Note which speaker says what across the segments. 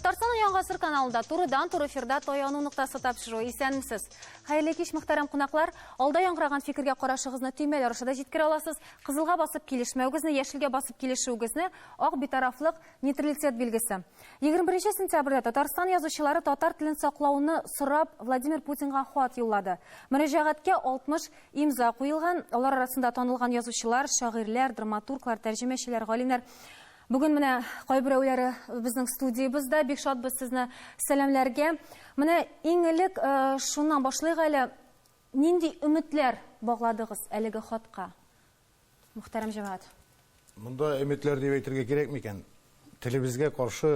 Speaker 1: Татарстанның Яңа гасыр каналында турыдан-туры эфирда Таяну ноктасы тапшыруы. Исәнмесез. Хәерле кич, мөхтәрәм кунаклар. Алда яңгыраган фикергә карашыгызны төймәләр аша да җиткерә аласыз. Кызылга басып килешмәвегезне, яшелгә басып килешүегезне, ак битарафлык, нейтралитет билгесе. 21 сентябрьдә Татарстан язучылары татар телен саклауны сорап Владимир Путинга хат юллады. Мөрәҗәгатькә 60 имза куелган, алар арасында танылган язучылар, шагыйрьләр, драматурглар, тәрҗемәчеләр, галимнәр. Бүген менә кайберәүләре безнең студиябездә, бик шатбыз сезне сәламләргә. Менә иң элек э, шуннан башлыйк әле, нинди өметләр багладыгыз әлеге хатка? Мөхтәрәм җәмәгать.
Speaker 2: Монда өметләр дип әйтергә кирәк микән? Телебезгә каршы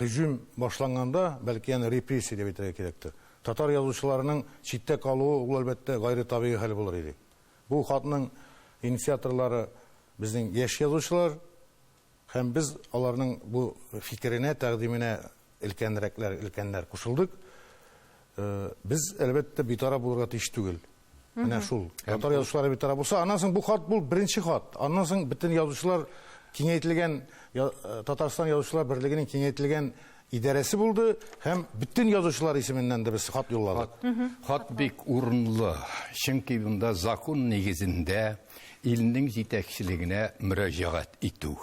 Speaker 2: һөҗүм башланганда, бәлки аны репрессия дип әйтергә кирәктер. Татар язучыларының читтә калуы ул әлбәттә гайре табигый хәл булыр иде. Бу хатның инициаторлары безнең яшь язучылар һәм без аларның бу фикеренә, тәкъдименә өлкәнрәкләр, өлкәннәр кушылдык. Э, без, әлбәттә, битараф булырга тиеш түгел. Менә шул. Татар язучылары битараф булса, аннан соң бу хат бул беренче хат. Аннан соң бөтен язучылар киңәйтелгән э, Татарстан язучылар берлегенең киңәйтелгән идарәсе булды һәм бөтен язучылар исеменнән дә без хат юлладык.
Speaker 3: Хат бик урынлы, чөнки монда закон нигезендә илнең җитәкчелегенә мөрәҗәгать итү.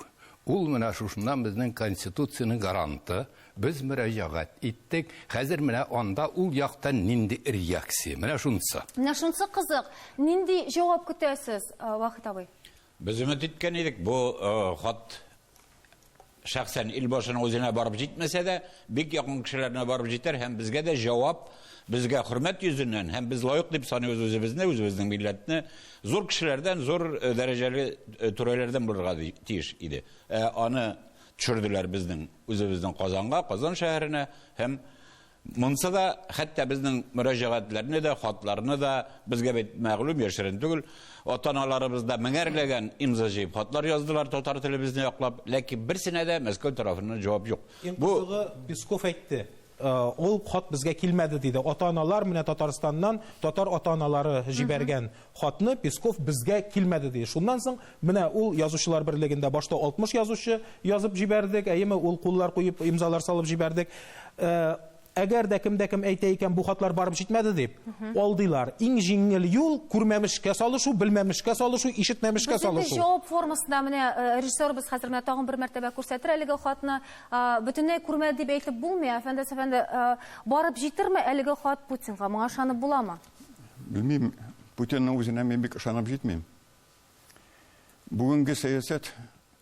Speaker 3: Ул менә шушыннан безнең Конституциянең гаранты. Без мөрәҗәгать иттек. Хәзер менә анда ул яктан нинди реакция? Менә шунысы.
Speaker 1: Менә шунысы кызык. Нинди җавап көтәсез, э, Вахит абый?
Speaker 4: Без өмет иткән идек, бу э, хат шәхсән илбашының үзенә барып җитмәсә дә, бик якын кешеләренә барып җитәр һәм безгә дә җавап, безгә хөрмәт йөзеннән һәм без лаек дип саныйбыз үзебезне, үзебезнең милләтне, зур кешеләрдән, зур э, дәрәҗәле э, түрәләрдән булырга тиеш иде. Ә аны төшерделәр безнең үзебезнең Казанга, Казан шәһәренә һәм Монсы да, хәтта безнең мөрәҗәгатьләрне дә, хатларны да, безгә бит мәгълүм, яшерен түгел, ата-аналарыбыз да меңәрләгән имза җыеп хатлар яздылар татар телебезне яклап, ләкин берсенә дә Мәскәү тарафыннан җавап юк.
Speaker 5: Иң кызыгы, Песков әйтте, ул хат безгә килмәде диде. Ата-аналар менә Татарстаннан татар ата-аналары җибәргән хатны Песков безгә килмәде диде. Шуннан соң менә ул Язучылар берлегендә башта 60 язучы язып җибәрдек, әйеме, ул куллар куеп, имзалар салып җибәрдек. Э, әгәр дә кем дә кем әйтә икән, бу хатлар барып җитмәде дип, алдыйлар. Иң җиңел юл күрмәмешкә салышу, белмәмешкә салышу, ишетмәмешкә
Speaker 1: Без инде
Speaker 5: салышу.
Speaker 1: җавап формасында менә э, режиссерыбыз хәзер менә тагын бер мәртәбә күрсәтер әлеге хатны. Э, бөтенләй күрмәде дип әйтеп булмый, әфәнде әфәнде, барып җитерме әлеге хат Путинга? Моңа ышанып буламы?
Speaker 6: Белмим, Путинның үзенә мин бик ышанып җитмим. Бүгенге сәясәт,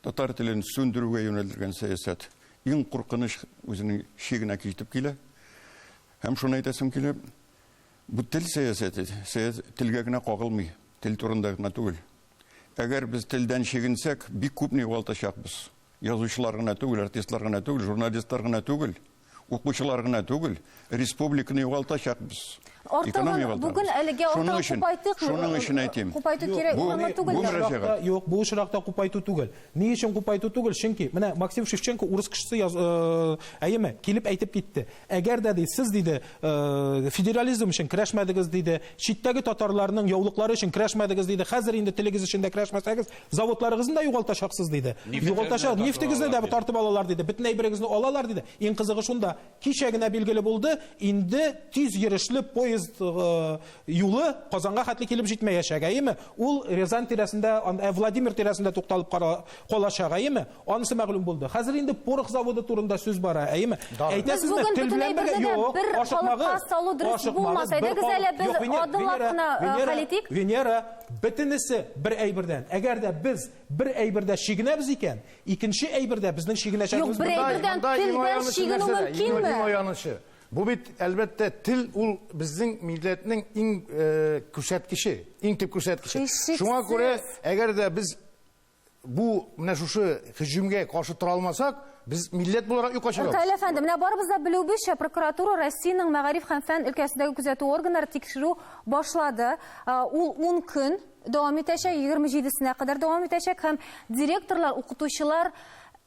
Speaker 6: татар телен сүндерүгә юнәлдергән сәясәт, иң куркыныч үзенең чигенә китеп килә. Һәм шуны әйтәсем килә, бу тел сәясәте, телгә генә кагылмый, тел турында гына түгел. Әгәр без телдән чигенсәк, бик күпне югалтачакбыз. Язучылар гына түгел, артистлар гына түгел, журналистлар гына түгел, укучылар гына түгел, республиканы югалтачакбыз.
Speaker 1: Артыгын бүген әлегә артыгын купайтык.
Speaker 6: Шуның өчен әйтим.
Speaker 1: Купайту кирәк урынлы түгел.
Speaker 6: Бу мөрәҗәгать.
Speaker 5: Юк, бу очракта купайту түгел. Ни өчен купайту түгел? Чөнки менә Максим Шевченко урыс кешесе яз, э, әйеме, килеп әйтеп китте. Әгәр дә ди, сез диде, э, федерализм өчен көрәшмәдегез диде, читтәге татарларның яулыклары өчен көрәшмәдегез диде. Хәзер инде телегез өчен дә көрәшмәсәгез, Заводларыгызны да югалтачаксыз, диде. Югалтачак, нефтегезне дә тартып алалар, диде. Бөтен әйберегезне алалар, диде. Иң кызыгы шунда, кичә генә билгеле булды, инде тиз йөрешле поезд э, юлы Казанга хәтле килеп җитмәячәк, әйеме? Ул Рязань тирәсендә, э, Владимир тирәсендә тукталып калачак, әйеме? Анысы мәгълүм булды. Хәзер инде порох заводы турында сүз бара, әйеме?
Speaker 1: Әйтәсезме, тел белән бергә юк, ашыкмагыз. Салу дөрес булмас. Әйдәгез әле без адымлап кына э, хәл итик.
Speaker 5: Венера, бөтенесе бер әйбердән. Әгәр дә без бер әйбердә чигенәбез икән, икенче әйбердә безнең чигенәчәгебез.
Speaker 1: Юк, бер әйбердән телдән чигенү мөмкинме?
Speaker 2: Иң аянычы. Бу бит, әлбәттә, тел ул безнең милләтнең иң э, күрсәткече, иң төп күрсәткече. Шуңа күрә, әгәр дә без бу менә шушы һөҗүмгә каршы тора алмасак, без милләт буларак юкка чыгабыз.
Speaker 1: Ркаил әфәнде, менә барыбыз да белүебезчә, прокуратура Россиянең мәгариф һәм фән өлкәсендәге күзәтү органнары тикшерү башлады. Ул 10 көн дәвам итәчәк, 27-сенә кадәр дәвам итәчәк һәм директорлар, укытучылар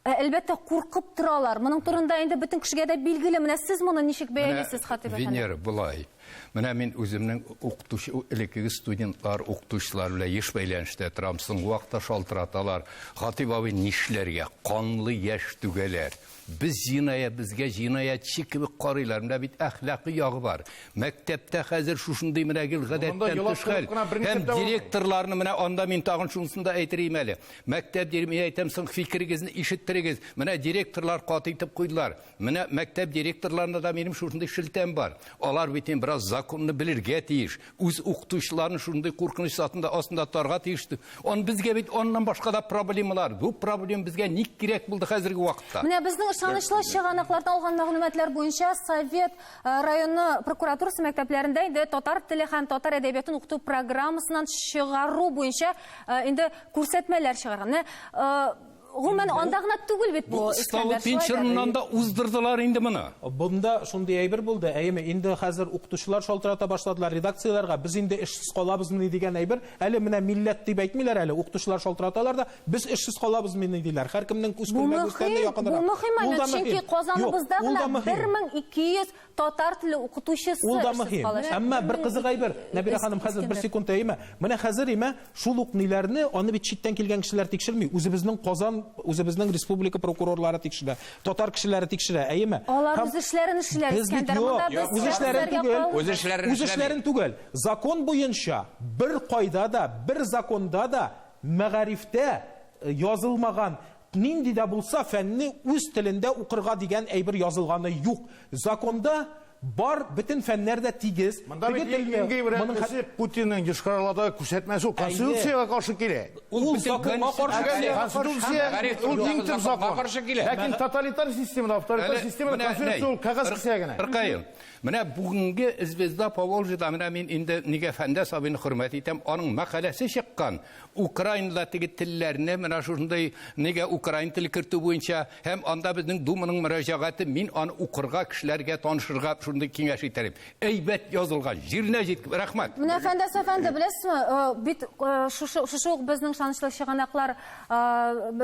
Speaker 1: әлбәттә куркып торалар. Моның турында инде бөтен кешегә дә билгеле. Менә сез моны ничек бәялисез, Хатыйп әфәнде?
Speaker 3: Венера, болай. Менә мин үземнең укытучы, элеккеге студентлар, укытучылар белән еш бәйләнештә торам. Соңгы вакытта шалтыраталар. Хатыйп абый, нишләргә? Канлы яшь түгәләр. Без җинаять, безгә җинаятьче кебек карыйлар. Менә бит әхлакый ягы бар. Мәктәптә хәзер шушындый менә гел гадәттән тыш хәл. Һәм директорларны менә анда мин тагын шунысын да әйтер идем әле. Мәктәп директоры, мин әйтәм, соң фикерегезне ишеттерегез. Менә директорлар каты итеп куйдылар. Менә мәктәп директорларына да минем шушындый шелтәм бар. Алар бит инде бераз законны белергә тиеш. Үз укытучыларын шундый куркыныч астында астында тотарга тиеш. Он безгә бит аннан башка да проблемалар. Бу проблема безгә ник кирәк булды хәзерге вакытта?
Speaker 1: Менә безнең ышанычлы чыганаклардан алган мәгълүматлар буенча Совет э, районы прокуратурасы мәктәпләрендә инде татар теле һәм татар әдәбиятын укыту программасыннан чыгару буенча э, инде күрсәтмәләр чыгарган. Менә э, Гомумән, анда гына түгел бит бу, Искәндәр,
Speaker 3: Столыпин чорыннан да уздырдылар инде моны.
Speaker 5: Бунда шундый әйбер булды, әйеме, инде хәзер укытучылар шалтырата башладылар редакцияләргә, без инде эшсез калабызмыни дигән әйбер. Әле менә милләт дип әйтмиләр әле, укытучылар шалтыраталар да, без эшсез калабызмыни диләр. Һәркемнең үз күлмәге үз тәненә якынрак.
Speaker 1: Бу мөһим момент, чөнки Казаныбызда гына 1200 татар теле укытучысы
Speaker 5: Ул да мөһим. Әмма бер кызык әйбер, Нәбирә ханым, хәзер бер секунд, әйеме? Менә хәзер име, шул ук ниләрне, аны бит читтән килгән кешеләр тикшерми, үзебезнең Казан, үзебезнең республика прокурорлары тикшерә, татар кешеләре тикшерә, әйеме?
Speaker 1: Алар үз эшләрен эшлиләр, Искәндәр,
Speaker 5: монда без үз эшләрен түгел, үз эшләрен үз эшләрен түгел. Закон буенча бер кайда да, бер законда да мәгарифтә язылмаган Нинди дә булса фәнне үз телендә укырга дигән әйбер язылганы юк. Законда бар, бөтен фәннәр дә тигез.
Speaker 2: Монда бит иң гыйбрәтлесе Путинның Йошкар-Оладагы күрсәтмәсе ул Конституциягә каршы килә.
Speaker 5: Ул законга каршы килә.
Speaker 2: Конституция ул иң төп закон. Ләкин тоталитар системада, авторитар системада Конституция ул кәгазь кисәге генә.
Speaker 3: Ркаил, менә бүгенге Звезда Поволжьеда менә мин инде нигә Фәндәс абыйны хөрмәт итәм, аның мәкаләсе чыккан. Украинада теге телләрне менә шушындый нигә украин теле кертү буенча һәм анда безнең Думаның мөрәҗәгате, мин аны укырга, кешеләргә танышырга шундый киңәш итәр идем. Әйбәт язылган, җиренә җиткереп, рәхмәт.
Speaker 1: Менә Фәндәс әфәнде, беләсезме, бит шушы шушы ук безнең ышанычлы чыганаклар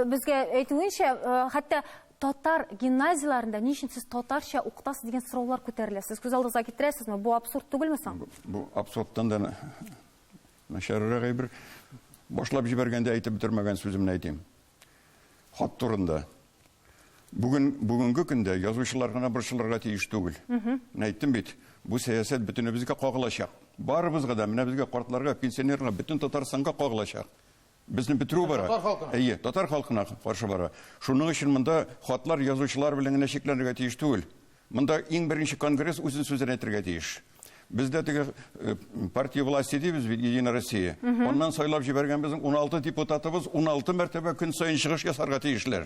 Speaker 1: безгә әйтүенчә, хәтта татар гимназияләрендә ни өчен сез татарча укытасыз дигән сораулар күтәрелә. Сез күз алдыгызга китерәсезме? Бу абсурд түгелме соң?
Speaker 6: Бу абсурдтан да Начаррак әйбер. Башлап җибәргәндә әйтеп бетермәгән сүземне әйтим. Хат турында. Бүген, бүгенге көндә язучылар гына борчылырга тиеш түгел. Менә әйттем бит, бу сәясәт бөтенебезгә кагылачак. Барыбызга да, менә безгә, картларга, пенсионерларга, бөтен Татарстанга кагылачак. Безне бетерү бара.
Speaker 2: Татар халкына.
Speaker 6: Әйе, татар халкына каршы бара. Шуның өчен монда хатлар язучылар белән генә чикләнергә тиеш түгел. Монда иң беренче конгресс үзен сүзен әйтергә тиеш. Бездә теге э, партия власти дибез бит, Единая Россия. Аннан сайлап җибәргән безнең 16 депутатыбыз 16 мәртәбә көн саен чыгыш ясарга тиешләр.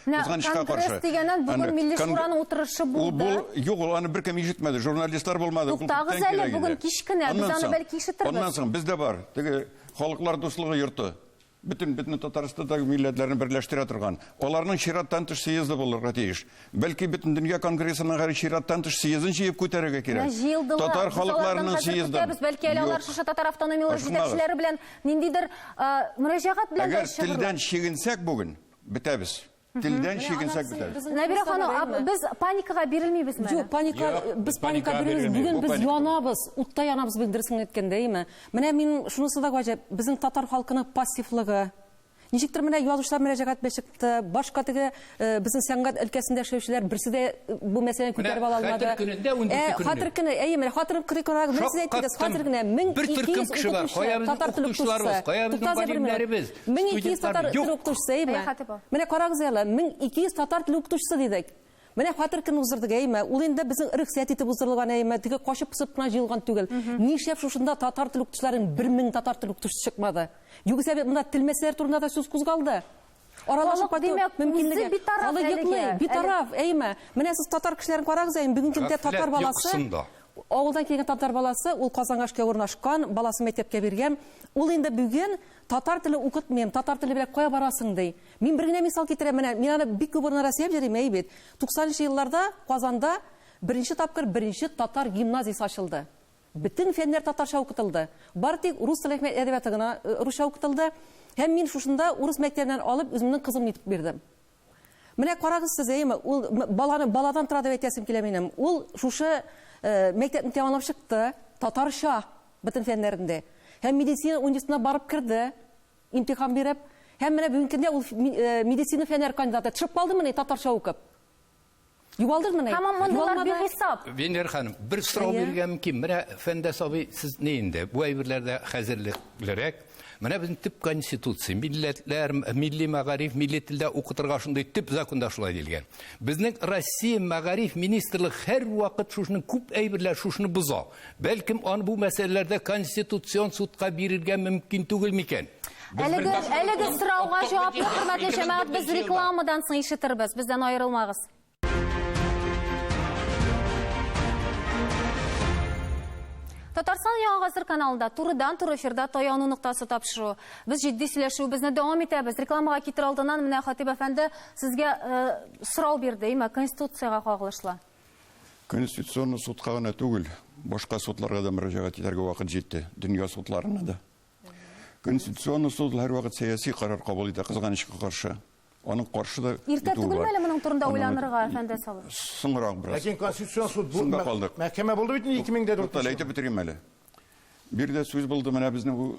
Speaker 1: Менә конгресс дигәннән бүген Милли Шураның утырышы булды.
Speaker 6: Юк, ул аны беркем ишетмәде, журналистлар булмады.
Speaker 1: Туктагыз әле, бүген кич кенә, без аны бәлки ишетербез.
Speaker 6: Аннан соң бездә бар, теге Халыклар дуслыгы йорты. Бөтен бөтен Татарстандагы милләтләрне берләштерә торган. Аларның чираттан тыш съезды булырга тиеш. Бәлки Бөтендөнья конгрессының гәрәй чираттан тыш съездын җыеп күтәрергә кирәк.
Speaker 1: Менә җыелдылар.
Speaker 6: Татар
Speaker 1: Без алардан
Speaker 6: халыкларының
Speaker 1: хәзер
Speaker 6: съездын.
Speaker 1: көтәбез. Бәлки әле алар
Speaker 6: Юк.
Speaker 1: шушы татар автономияләре
Speaker 6: Ашыкмагыз.
Speaker 1: җитәкчеләре белән ниндидер мөрәҗәгать белән дә
Speaker 6: Әгәр
Speaker 1: чыгырлар.
Speaker 6: телдән чигенсәк бүген, бетәбез. Телдән чигенсәк бетәбез.
Speaker 1: Нәбирә ханым, без паникага бирелмибезме әле?
Speaker 7: Юк, паника, без паника бирелмибез. Бүген без янабыз, утта янабыз бүген, дөресен әйткәндә, әйеме? Менә мин шунысы да гаҗәп, безнең татар халкының пассивлыгы. Ничектер менә язучылар мөрәҗәгать белән чыкты, башка теге э, безнең сәнгать өлкәсендә эшләүчеләр берсе дә э, бу мәсьәләне күтәреп ала алмады.
Speaker 3: Хәтер көнендә 14
Speaker 7: Ә,
Speaker 3: көнне.
Speaker 7: хәтер көне, әйе, менә хәтер көне күрәк, менә сез әйттегез, хәтер генә 1200 укытучы, татар теле укытучысы.
Speaker 3: Кая безнең галимнәребез?
Speaker 7: 1200 татар теле укытучысы, әйеме? Менә карагыз әле, 1200 татар теле укытучысы дидек. Менә хәтер көнен уздырдык, әйеме? Ул инде безнең рөхсәт итеп уздырылган, әйеме? Теге качып-посып кына җыелган түгел. Нишләп шушында татар теле укытучыларының 1000 татар теле укытучысы чыкмады? Югыйсә бит монда тел мәсьәләре турында да сүз кузгалды. Аралашып
Speaker 1: Халык,
Speaker 7: кайту
Speaker 1: димәк,
Speaker 7: мөмкинлеге.
Speaker 1: үзе битараф
Speaker 7: Халык
Speaker 1: әлегә.
Speaker 7: йоклый, битараф, әйеме? Менә сез татар кешеләрен карагыз, әйеме? Бүгенге көндә татар
Speaker 3: Гафләт
Speaker 7: баласы
Speaker 3: йокысында.
Speaker 7: Авылдан килгән татар баласы, ул Казанга эшкә урнашкан, баласын мәктәпкә биргән. Ул инде бүген татар теле укытмыйм, татар теле белән кая барасың, ди. Мин бер генә мисал китерәм, менә мин аны бик күп урыннарда сөйләп йөрим, әй бит. 90 нчы елларда Казанда беренче тапкыр беренче татар гимназиясе ачылды. Бөтен фәннәр татарча укытылды. Бары тик рус теле һәм әдәбияты гына э, русча укытылды. Һәм мин шушында урыс мәктәбеннән алып үземнең кызымны итеп бирдем. Менә карагыз сез, әйеме, ул баланы баладан тора дип әйтәсем килә минем. Ул шушы э, мәктәпне тәмамлап чыкты. татарча бөтен фәннәрендә. Һәм медицина университетына барып керде, имтихан биреп. Һәм менә бүгенге көндә ул медицина фәннәре кандидаты. Төшеп калдымыни татарча укып? Югалдырмыни?
Speaker 1: Һәм мондыйлар бихисап.
Speaker 3: Венера ханым, бер сорау бирергә мөмкин. Менә Фәндәс абый, сез ни инде, бу әйберләрдә хәзерлеклерәк. Менә безнең төп конституция, милләтләр, милли мәгариф, милли телдә укытырга шундый төп законда шулай диелгән. Безнең Россия мәгариф министрлыгы һәрвакыт шушының күп әйберләр шушыны боза. Бәлкем аны бу мәсьәләләрдә конституцион судка бирергә мөмкин түгел микән?
Speaker 1: Әлеге, әлеге сорауга җавапны, хөрмәтле җәмәгать, без рекламадан соң ишетербез. Бездән аерылмагыз. Татарстан Яңа Гасыр каналында турыдан-туры эфирда таяну ноктасы тапшыру. Без җитди сөйләшүебезне дәвам итәбез. Рекламага китер алдыннан менә Хатип әфәнде сезгә сорау бирде, әйме, Конституциягә кагылышлы.
Speaker 6: Конституционный судка гына түгел, башка судларга да мөрәҗәгать итәргә вакыт җитте, дөнья судларына да. Конституционный суд һәрвакыт сәяси карар кабул итә, кызганычка каршы. Аның каршы да
Speaker 1: Иртә түгелме әле моның турында уйланырга, әфәнде Салов?
Speaker 6: Соңрак бераз.
Speaker 2: Ләкин Конституцион суд бу мәхкәмә булды бит инде 2004
Speaker 6: Туктале, әйтеп бетерим әле. Биредә сүз булды, менә безнең бу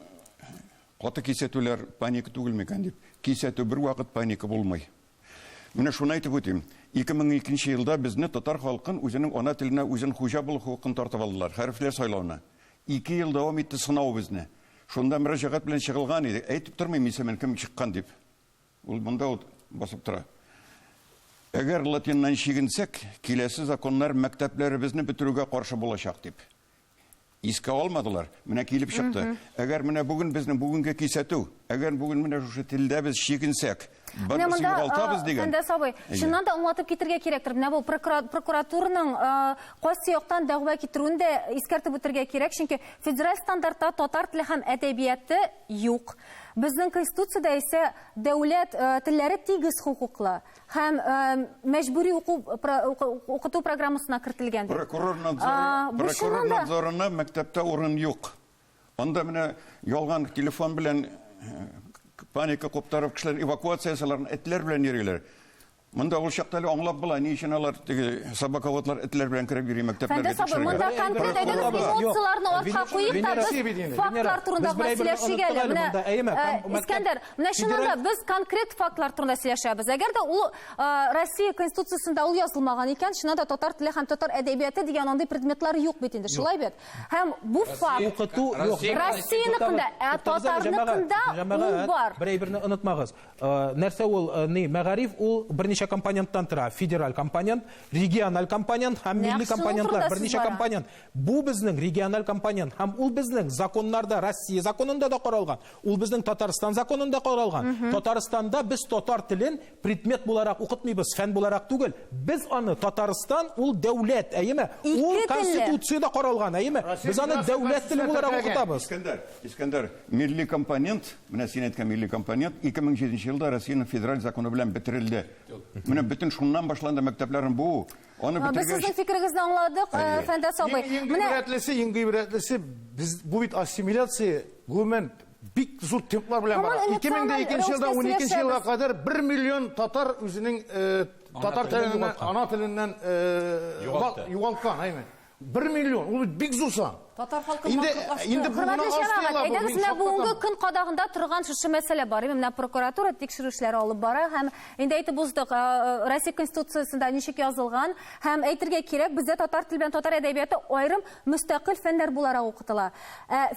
Speaker 6: каты кисәтүләр паника түгел микән дип. Кисәтү бер вакыт паника булмый. Менә шуны әйтеп үтим. 2002 елда безне татар халкын үзенең ана теленә үзен хуҗа булу хокукын тартып алдылар, хәрефләр сайлауны. 2 ел дәвам итте сынау безне. Шунда мөрәҗәгать белән чыгылган иде. Әйтеп тормыйм исемен кем чыккан дип. Ул монда ут басып тора. Әгәр латиннан чигенсәк, киләсе законнар мәктәпләребезне бетерүгә каршы булачак дип. Искә алмадылар. Менә килеп чыкты. Әгәр менә бүген безнең бүгенге кисәтү, әгәр бүген менә шушы телдә без чигенсәк, барыбыз югалтабыз дигән.
Speaker 1: Фәндәс абый, чыннан да аңлатып китергә кирәктер. Менә бу прокуратураның кайсы яктан дәгъва китерүен дә искәртеп үтергә кирәк, чөнки федераль стандартта татар теле һәм әдәбияты юк. Безнең Конституциядә исә дәүләт телләре тигез хокуклы һәм мәҗбүри уку укыту программасына кертелгән.
Speaker 6: Прокурор надзоры, прокурор надзорына мәктәптә урын юк. Анда менә ялган телефон белән паника куптарып кешеләр эвакуация ясаларын этләр белән йөриләр. Монда ул чакта әле аңлап була, ни өчен алар теге собаководлар этләр белән кереп йөри мәктәпләргә
Speaker 1: Фәндәс абый, монда конкрет әйдәгез эмоцияләрне артка куеп та без фактлар турында гына сөйләшик әле. Менә Искәндәр, менә чыннан да без конкрет фактлар турында сөйләшәбез. Әгәр дә ул Россия Конституциясендә ул язылмаган икән, чыннан да татар теле һәм татар әдәбияты дигән андый предметлар юк бит инде, шулай бит? Һәм бу факт
Speaker 5: Укыту юк.
Speaker 1: Россияныкында, ә татарныкында ул бар.
Speaker 5: Бер әйберне онытмагыз. Нәрсә ул, ни, мәгариф ул берничә компоненттан тора. Федераль компонент, региональ компонент һәм милли компонентлар. Берничә компонент. Бу безнең региональ компонент һәм ул безнең законнарда, Россия законында да каралган. Ул безнең Татарстан законында каралган. Татарстанда без татар телен предмет буларак укытмыйбыз, фән буларак түгел. Без аны Татарстан ул дәүләт, әйеме? Ул конституциядә каралган, әйеме? Без аны дәүләт теле буларак укытабыз.
Speaker 6: Искәндәр, Искәндәр, милли компонент, менә син әйткән милли компонент 2007 елда Россиянең федераль законы белән бетерелде. Менә бөтен шуннан башланды мәктәпләрнең бу. Аны
Speaker 1: бетергәч. Без сезнең фикерегезне аңладык, Фәндәс абый.
Speaker 2: Менә гыйбрәтлесе, иң гыйбрәтлесе, без бу бит ассимиляция, гомумән бик зур темплар белән бара. 2002 елда 12 елга кадәр 1 миллион татар үзенең татар теленнән, ана теленнән югалткан, әйме. 1 миллион, ул бик зур сан.
Speaker 7: Татар халкы
Speaker 2: инде инде
Speaker 1: хөрмәтле җәмәгать, әйдәгез менә бүгенге көн кадагында торган шушы мәсьәлә бар. Менә прокуратура тикшерү эшләре алып бара һәм инде әйтеп уздык, Россия Конституциясендә ничек язылган һәм әйтергә кирәк, бездә татар теле белән татар әдәбияты аерым мөстәкыйль фәннәр буларак укытыла.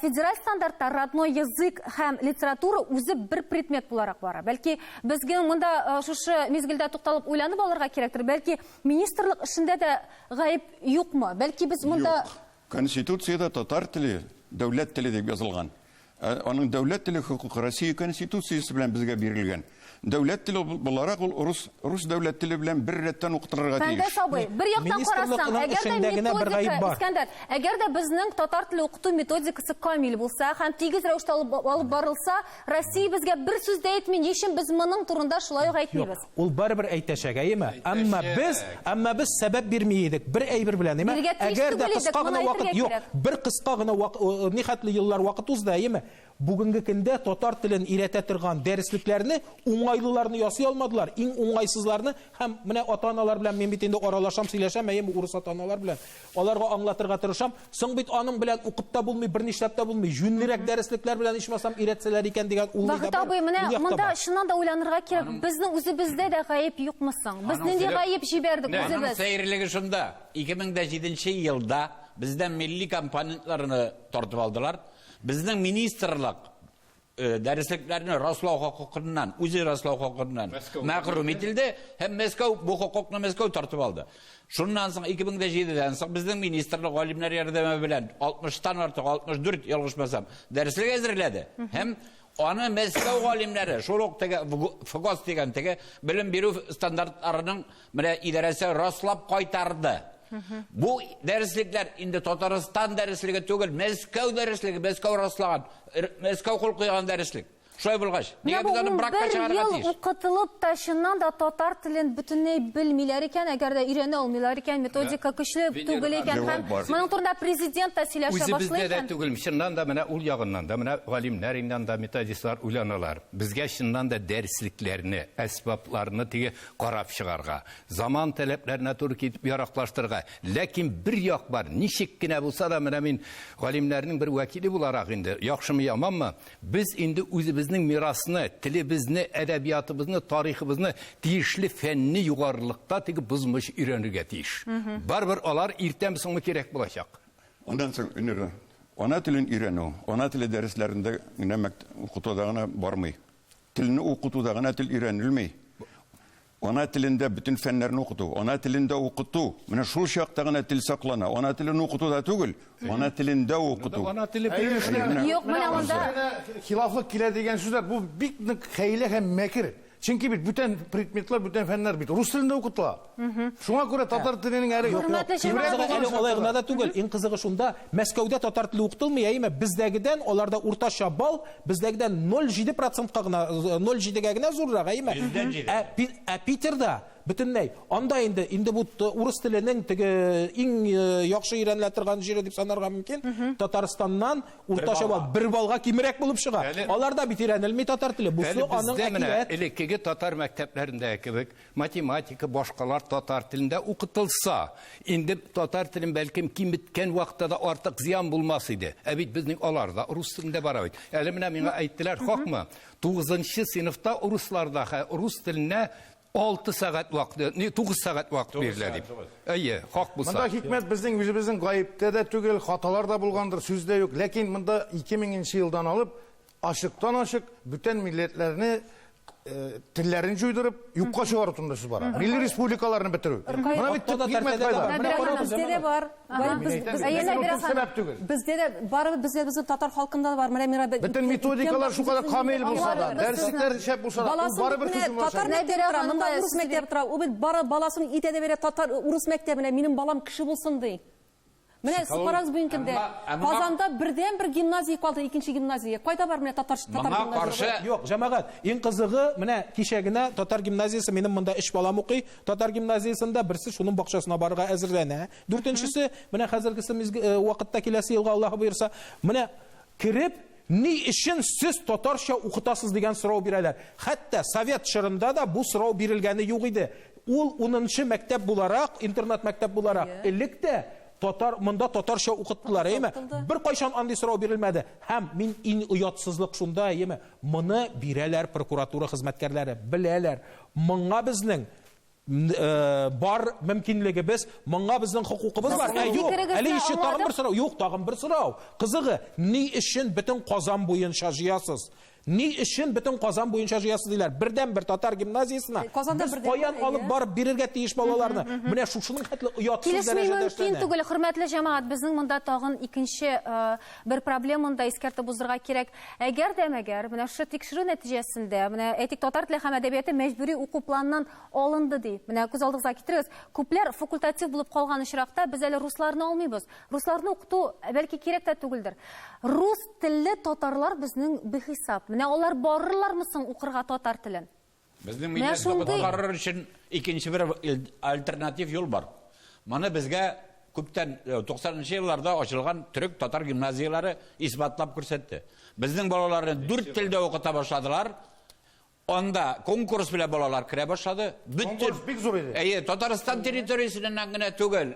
Speaker 1: Федераль стандартта родной язык һәм литература үзе бер предмет буларак бара. Бәлки безгә монда шушы мизгелдә тукталып уйланып алырга кирәктер. Бәлки министрлык эшендә дә гаеп юкмы? Бәлки без монда
Speaker 6: Юк. Конституциядә татар теле дәүләт теле дип язылган. Аның дәүләт теле хокукы Россия Конституциясе белән безгә бирелгән. Дәүләт теле буларак ул рус, рус дәүләт теле белән бер рәттән укытылырга тиеш.
Speaker 1: Фәндәс абый, бер яктан карасаң, әгәр дә методика, Искәндәр, әгәр дә безнең татар теле укыту методикасы камил булса һәм тигез рәвештә алып барылса, Россия безгә бер сүз дә әйтми, ни өчен без моның турында шулай ук әйтмибез?
Speaker 5: Юк, ул барыбер әйтәчәк, әйеме? Әмма без, әмма без сәбәп бирми идек бер әйбер белән, әйеме? Әгәр дә кыска гына вакыт, юк, бер кыска гына вакыт, нихәтле еллар вакыт узды, әйеме? Бүгенге көндә татар телен өйрәтә торган дәреслекләрне уңайлыларны ясый алмадылар, иң уңайсызларны һәм менә ата-аналар белән мин бит инде аралашам, сөйләшәм, әйеме, урыс ата-аналар белән. Аларга аңлатырга тырышам. Соң бит аның белән укып та булмый, бернишләп тә булмый. Җүнлерәк дәреслекләр белән ичмасам өйрәтсәләр икән дигән уй да
Speaker 1: Вахит
Speaker 5: бар.
Speaker 1: абый, менә
Speaker 5: Ул як та
Speaker 1: монда
Speaker 5: бар.
Speaker 1: чыннан да уйланырга кирәк. Безнең үзебездә дә гаеп юкмы соң? Без нинди гаеп җибәрдек
Speaker 4: Аның
Speaker 1: үзебез?
Speaker 4: сәерлеге шунда, 2007 елда бездән милли компонентларны тартып алдылар. Безнең министрлык дәреслекләрне раслау хокукыннан, үзе раслау хокукыннан мәхрүм ителде һәм Мәскәү бу хокукны Мәскәү тартып алды. Шуннан соң 2007-дән соң безнең министрлык галимнәр ярдәме белән 60-тан артык, 64 ялгышмасам, дәреслек әзерләде. Һәм аны Мәскәү галимнәре, шул ук теге ФГОС дигән теге белем бирү стандартларының менә идарәсе раслап кайтарды. Бу дәреслекләр инде Татарстан дәреслеге түгел, Мәскәү дәреслеге, Мәскәү раслаган, Мәскәү кул куйган дәреслек. Шулай булгач,
Speaker 1: Менә
Speaker 4: нигә
Speaker 1: бу
Speaker 4: без аны бракка
Speaker 1: 11
Speaker 4: чыгарырга
Speaker 1: ел
Speaker 4: тиеш?
Speaker 1: укытылып та чыннан да татар телен бөтенләй белмиләр икән, әгәр дә өйрәнә алмыйлар икән, методика көчле
Speaker 3: Венера
Speaker 1: түгел икән
Speaker 6: Җавап
Speaker 1: һәм
Speaker 6: бар.
Speaker 1: моның турында президент та сөйләшә башлый
Speaker 3: Үзебездә дә
Speaker 1: икән.
Speaker 3: түгел, чыннан да менә ул ягыннан да менә галимнәр инде анда методистлар уйланалар. Безгә чыннан да дәреслекләрне, әсбапларны теге карап чыгарга, заман таләпләренә туры килеп яраклаштырырга. Ләкин бер як бар, ничек кенә булса да менә мин галимнәрнең бер вәкиле буларак инде, яхшымы яманмы, без инде үзебезнең мирасны, телебезне, әдәбиятыбызны, тарихыбызны тиешле фәнни югарылыкта теге бозмыш өйрәнергә тиеш. Барыбер алар иртәме соңмы кирәк булачак.
Speaker 6: Аннан соң Венера, ана телен өйрәнү, ана теле дәресләрендә генә укытуда гына бармый. Телне укытуда гына тел өйрәнелми. Ана телендә бөтен фәннәрне укыту, ана телендә укыту. Менә шул чакта гына тел саклана. Ана телен укытуда түгел, ана телендә укыту.
Speaker 3: Ана теле
Speaker 1: Юк, менә монда
Speaker 2: хилафлык килә дигән сүзләр бу бик нык хәйлә һәм мәкер. Чөнки бит бүтән предметлар, бүтән фәннәр бит рус телендә укытыла. Шуңа күрә татар теленең әле
Speaker 1: Хөрмәтле
Speaker 2: кимрәк
Speaker 1: җәмәгать.
Speaker 2: булган
Speaker 5: Әле алай гына
Speaker 2: шартларда.
Speaker 5: да түгел. Иң кызыгы шунда, Мәскәүдә татар теле укытылмый, әйеме? Бездәгедән аларда уртача балл бездәгедән 0,7%-ка гына, 0,7-гә генә зуррак, әйеме?
Speaker 4: 107.
Speaker 5: Ә Питерда бөтенләй анда инде бу урыс теленең теге иң яхшы өйрәнелә торган җире дип санарга мөмкин. Татарстаннан уртача балл бер баллга кимрәк булып чыга. Аларда бит өйрәнелми татар теле. Бусы
Speaker 3: Әле
Speaker 5: аның
Speaker 3: бездә менә
Speaker 5: әкият.
Speaker 3: элеккеге татар мәктәпләрендә кебек математика, башкалар татар телендә укытылса, инде татар телен бәлкем киметкән вакытта да артык зыян булмас иде. Ә бит безнең аларда рус телендә бара бит. Әле менә миңа әйттеләр, хакмы? 9 сыйныфта русларда рус теленә 6 сәгать вакыт, не 9 сәгать вакыт бирелә дип. Әйе, хак булса.
Speaker 2: Монда хикмәт безнең үзебезнең гаептә дә түгел, хаталар да булгандыр, сүз дә юк. Ләкин монда 2000 елдан алып ашыктан-ашык бүтән милләтләрне телләрен җуйдырып, юкка чыгару турында сүз бара. Милли республикаларны бетерү. Моны бит
Speaker 5: Атта да
Speaker 2: төп хикмәт
Speaker 5: тәртәдә дә
Speaker 2: кайда?
Speaker 5: бар.
Speaker 1: Нәбирә ханым.
Speaker 7: Бездә дә бар.
Speaker 1: Әйе, Нәбирә ханым.
Speaker 2: Сәбәп түгел.
Speaker 7: Бездә дә бар, бездә безнең татар халкында да бар. Менә мира
Speaker 2: Бөтен методикалар шул кадәр камил булса да, дәреслекләр шәп булса да, ул
Speaker 7: Баласын
Speaker 2: барыбер
Speaker 7: менә
Speaker 2: һөҗүм
Speaker 7: татар
Speaker 2: булачак.
Speaker 7: мәктәбе
Speaker 1: Нәбирә
Speaker 7: тора, монда
Speaker 1: ханым,
Speaker 7: урыс
Speaker 1: сез
Speaker 7: мәктәбе тора. Ул бит бары баласын итә дә бирә татар урыс мәктәбенә, минем балам кеше булсын ди. Менә сез карагыз бүгенге көндә. Казанда бердән бер гимназия калды, икенче гимназия. Кайда бар менә татар
Speaker 4: Моңа
Speaker 7: гимназиясе?
Speaker 4: каршы
Speaker 5: Юк, җәмәгать, иң кызыгы, менә кичә генә татар гимназиясе, минем монда өч балам укый, татар гимназиясендә берсе шуның бакчасына барырга әзерләнә. Дүртенчесе, менә хәзергесе вакытта киләсе елга Аллаһ боерса, менә кереп, ни өчен сез татарча укытасыз дигән сорау бирәләр. Хәтта совет чорында да бу сорау бирелгәне юк иде. Ул 10нчы мәктәп буларак, интернат мәктәп буларак, элек тә монда татарча укыттылар, әйеме? Бер кайчан андый сорау бирелмәде. Һәм мин иң оятсызлык шунда, әйеме? Моны бирәләр прокуратура хезмәткәрләре, беләләр. Моңа безнең бар мөмкинлегебез, моңа безнең хокукыбыз бар.
Speaker 1: Сезнең
Speaker 5: Юк,
Speaker 1: фикерегезне
Speaker 5: әле еще тагын
Speaker 1: аңладым.
Speaker 5: бер сорау. Юк, тагын бер сорау. Кызыгы, ни өчен бөтен Казан буенча җыясыз? Ни өчен бөтен Казан буенча җыясыз диләр? Бердән бер татар гимназиясенә
Speaker 7: Казанда
Speaker 5: без
Speaker 7: бердән
Speaker 5: каян
Speaker 7: бер,
Speaker 5: алып
Speaker 7: әйе.
Speaker 5: барып бирергә тиеш балаларны? Менә шушының хәтле оятсыз
Speaker 1: Килешми
Speaker 5: дәрәҗәдә
Speaker 1: мөмкин
Speaker 5: эшләнә.
Speaker 1: түгел, хөрмәтле җәмәгать, безнең монда тагын икенче бер проблеманы да искәртеп уздырырга кирәк. Әгәр дә мәгәр, менә шушы тикшерү нәтиҗәсендә, менә әйтик, татар теле һәм әдәбияты мәҗбүри уку планыннан алынды ди. Менә күз алдыгызга китерегез. Күпләр факультатив булып калган очракта без әле русларны алмыйбыз. Русларны укыту бәлки кирәк тә түгелдер. Рус телле татарлар безнең бихисап. Менә алар барырлармы соң укырга татар телен?
Speaker 4: Безнең
Speaker 1: Менә
Speaker 4: милләтне
Speaker 1: шундый
Speaker 4: коткарыр өчен икенче бер альтернатив юл бар. Моны безгә Күптән 90 нчы елларда ачылган төрек-татар гимназияләре исбатлап күрсәтте. Безнең балаларны дүрт телдә укыта башладылар. Анда конкурс белән балалар керә башлады. Бөтен
Speaker 2: Конкурс бик зур иде.
Speaker 4: Әйе, Татарстан территориясеннән генә түгел,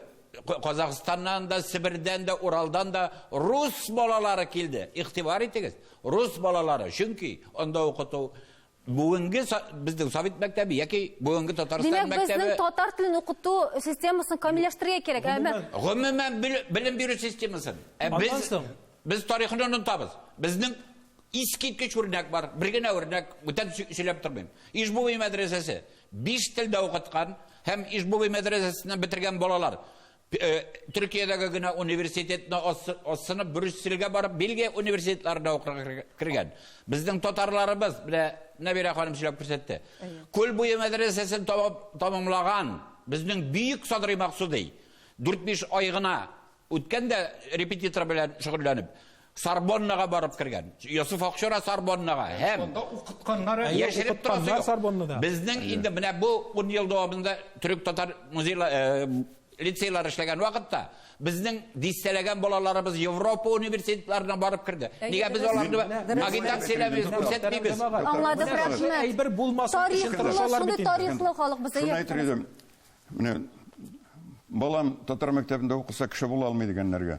Speaker 4: Казахстаннан да, Себердән дә, Уралдан да рус балалары килде. Игътибар итегез, рус балалары. Чөнки анда укыту бүгенге безнең совет мәктәбе яки бүгенге Татарстан
Speaker 1: Димәк,
Speaker 4: мәктәбе.
Speaker 1: Безнең татар телен укыту системасын камилләштерергә кирәк. Әмма
Speaker 4: гомумән белем бирү системасын. Ә без без тарихны онытабыз. Безнең искиткеч үрнәк бар. Бер генә үрнәк, бүтән сөйләп тормыйм. Ижбубый мәдрәсәсе 5 телдә укыткан һәм Ижбубый мәдрәсәсеннән бетергән балалар Төркиядәге генә университетны асынып Брюссельгә барып Бельгия университетларына укырга кергән. Безнең татарларыбыз, менә Нәбирә ханым сөйләп күрсәтте. Күл буе мәдрәсәсен тамамлаган безнең бөек Садри Максуди 4-5 ай гына үткән дә репетитор белән шөгыльләнеп Сорбоннага барып кергән. Йосыф Акчура Сорбоннага һәм
Speaker 3: Анда укытканнар әле.
Speaker 4: Яшереп торасы юк.
Speaker 5: Сорбоннада.
Speaker 4: Безнең инде менә бу 10 ел дәвамында төрек-татар музейлар лицейлар эшләгән вакытта безнең дистәләгән балаларыбыз Европа университетларына барып керде. Нигә без аларны агитацияләмибез, күрсәтмибез?
Speaker 1: Аңладык, рәхмәт.
Speaker 5: Әйбер булмасын өчен тырышалар бит инде.
Speaker 1: Тарихлы халык без.
Speaker 6: Шуны әйтер идем. Менә балам татар мәктәбендә укыса кеше була алмый дигәннәргә.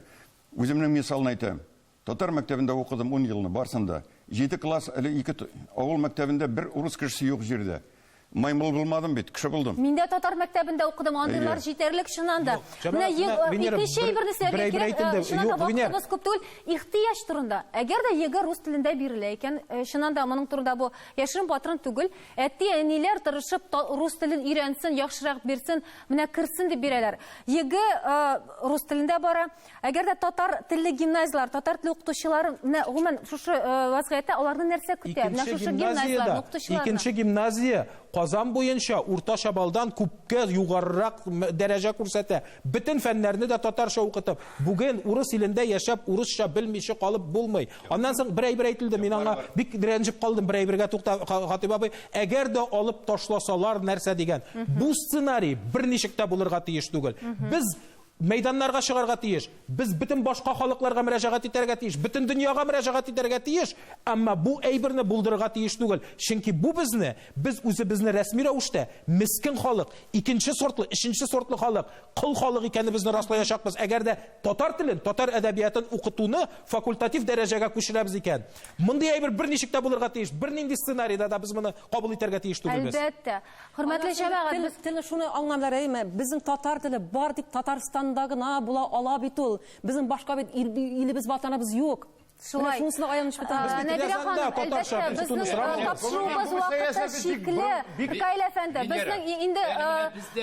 Speaker 6: Үземнең мисалын әйтәм. Татар мәктәбендә укыдым 10 елны, барсын да. 7 класс әле ике авыл мәктәбендә бер урыс кешесе юк җирдә. Маймыл булмадым бит, кеше булдым.
Speaker 1: Мин дә татар мәктәбендә укыдым, андыйлар җитәрлек чыннан да. Менә икенче әйберне сөйләргә кирәк, чыннан да вакытыбыз күп түгел. Ихтыяҗ турында. Әгәр дә ЕГЭ рус телендә бирелә икән, чыннан да моның турында бу яшерен батырын түгел. Әти-әниләр тырышып рус телен өйрәнсен, яхшырак бирсен, менә керсен дип бирәләр. ЕГЭ рус телендә бара. Әгәр дә татар телле гимназияләр, татар теле укытучылары, менә гомумән шушы вазгыятьтә аларны нәрсә көтә? Менә шушы гимназияләрне укытучыларны.
Speaker 5: Икенче гимназия Казан буенча уртача балдан күпкә югарырак дәрәҗә күрсәтә. Бөтен фәннәрне дә татарча укытып, бүген урыс илендә яшәп, урысча белмичә калып булмый. Аннан соң бер әйбер әйтелде, мин аңа бик рәнҗеп калдым, бер әйбергә тукта, Хатип абый, әгәр дә алып ташласалар нәрсә дигән. Бу сценарий берничек тә булырга тиеш түгел. Без мәйданнарга чыгарга тиеш. Без бөтен башка халыкларга мөрәҗәгать итәргә тиеш, бөтен дөньяга мөрәҗәгать итәргә тиеш, әмма бу әйберне булдырырга тиеш түгел. Чөнки бу безне, без үзебезне рәсми рәвештә мескен халык, икенче сортлы, өченче сортлы халык, кол халык икәнебезне раслаячакбыз. Әгәр дә татар телен, татар әдәбиятын укытуны факультатив дәрәҗәгә күчерәбез икән. Мондый әйбер берничек тә булырга тиеш, бернинди сценарийда да без моны кабул итәргә тиеш түгелбез.
Speaker 1: Әлбәттә. Хөрмәтле җәмәгать, без
Speaker 7: телне шуны аңламыйлар, әйме? Безнең татар теле бар дип Татарстанда гына була ала бит ул. Безнең башка бит илебез, ватаныбыз юк.
Speaker 1: Шулай.
Speaker 7: Шунысына аяныч бит.
Speaker 1: Нәбирә ханым, әлбәттә, безнең тапшыруыбыз вакыты чикле. Микаил әфәнде, безнең инде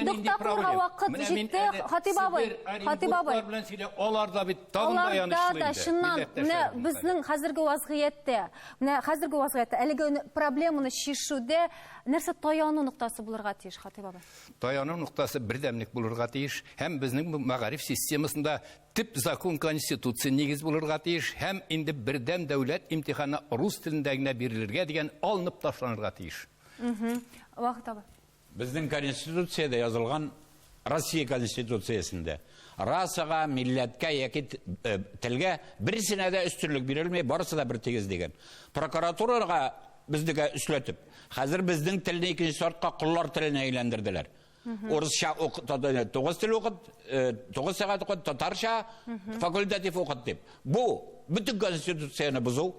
Speaker 1: нокта куярга вакыт җитте. Хатип абый, Хатип абый.
Speaker 3: Алар да бит тагын да
Speaker 1: аянычлы инде. Чыннан, менә безнең хәзерге вазгыятьтә, менә хәзерге вазгыятьтә әлеге проблеманы чишүдә нәрсә таяну ноктасы булырга тиеш, Хатип абый?
Speaker 3: Таяну ноктасы бердәмлек булырга тиеш һәм безнең мәгариф системасында төп закон конституция нигез булырга тиеш һәм инде бердәм дәүләт имтиханы рус телендә генә бирелергә дигән алынып ташланырга тиеш.
Speaker 1: Вахит абый.
Speaker 4: Безнең конституциядә язылган, Россия конституциясендә расага, милләткә яки телгә берсенә дә өстенлек бирелми, барысы да бер тигез дигән. Прокуратурага безнекә өсләтеп, хәзер безнең телне икенче сортка коллар теленә әйләндерделәр. Урысча укыт, 9 тел укыт, 9 сәгать укыт, татарча факультатив укыт дип. Бу бөтен конституцияне бозу.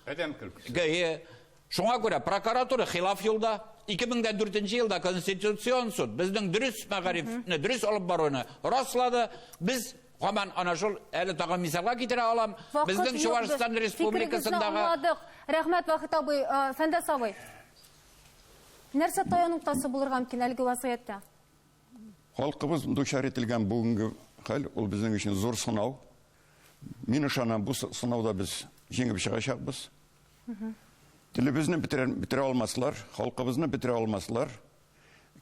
Speaker 3: Адәм көлкесе.
Speaker 4: Шуңа күрә прокуратура хилаф юлда. 2004 елда Конституцион суд безнең дөрес мәгарифне дөрес алып баруны раслады. Без һаман ана шул әле тагын мисалга китерә алам. Безнең Чувашстан Республикасындагы
Speaker 1: Рәхмәт, Вахит абый, Фәндәс абый. Нәрсә таяну ноктасы булырга мөмкин әлеге вазгыятьтә?
Speaker 6: Халкыбыз дучар ителгән бүгенге хәл ул безнең өчен зур сынау. Мин ышанам, бу сынауда без җиңеп чыгачакбыз. Телебезне бетерә алмаслар, халкыбызны бетерә алмаслар.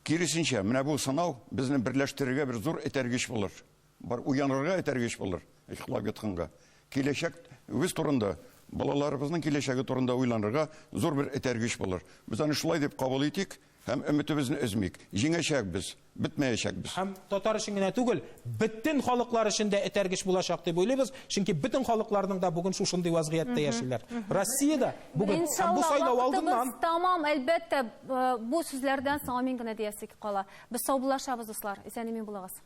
Speaker 6: Киресенчә, менә бу сынау безне берләштерергә бер зур этәргеч булыр. Бар уянырга этәргеч булыр, йоклап ятканга. Киләчәк үз турында, балаларыбызның киләчәге турында уйланырга зур бер этәргеч булыр. Без аны шулай дип кабул итик. Һәм өметебезне өзмик. Җиңәчәкбез, бетмәячәкбез.
Speaker 5: Һәм татар өчен генә түгел, бөтен халыклар өчен дә этәргеч булачак дип уйлыйбыз, чөнки бөтен халыкларның да бүген шушындый вазгыятьтә яшиләр. Россиядә бүген һәм бу сайлау алдыннан
Speaker 1: Тамам, әлбәттә, бу сүзләрдән соң амин генә диясе кала. Без саубуллашабыз, дуслар. Исән-имин булыгыз.